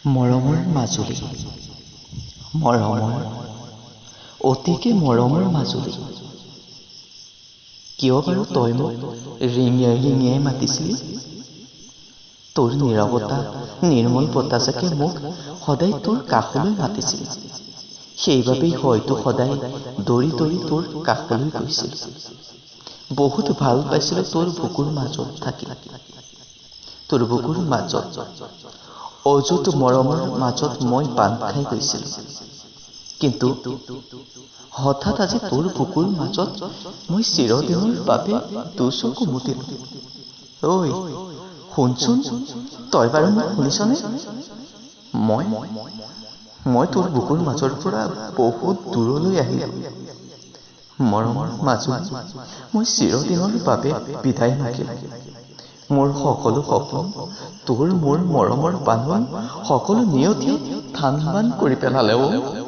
মৰমৰ মাজুলী, মৰমৰ, অতিকে মৰমৰ মাজুলী, কিয় বাৰু তই মোক ৰিঙিয়াই ৰিঙিয়াই মাতিছিলি? তোৰ নীৰৱতা, নিৰ্মল বতাহজাকে মোক সদায় তোৰ কাষলৈ মাতিছিল। সেইবাবেই হয়তো সদায় দৌৰি দৌৰি তোৰ কাষলৈ গৈছিলোঁ। বহুত ভাল পাইছিলোঁ তোৰ বুকুৰ মাজত থাকি। তোৰ বুকুৰ মাজত অযুত মৰমৰ মাজত মই বান্ধ খাই গৈছিলোঁ। কিন্তু হঠাৎ আজি তোৰ বুকুৰ মাজত মই চিৰদিনৰ বাবে দুচকু মুদিলোঁ। ঐ শুনচোন, তই বাৰু মোক শুনিছনে? মই মই তোৰ বুকুৰ মাজৰ পৰা বহুত দূৰলৈ আহিলোঁ। মৰমৰ মাজুলী, মই চিৰদিনৰ বাবে বিদায় মাগিলোঁ। মোৰ সকলো সপোন, তোৰ মোৰ মৰমৰ বান্ধোন সকলো নিয়তিয়ে থান বান কৰি পেলালে অ'।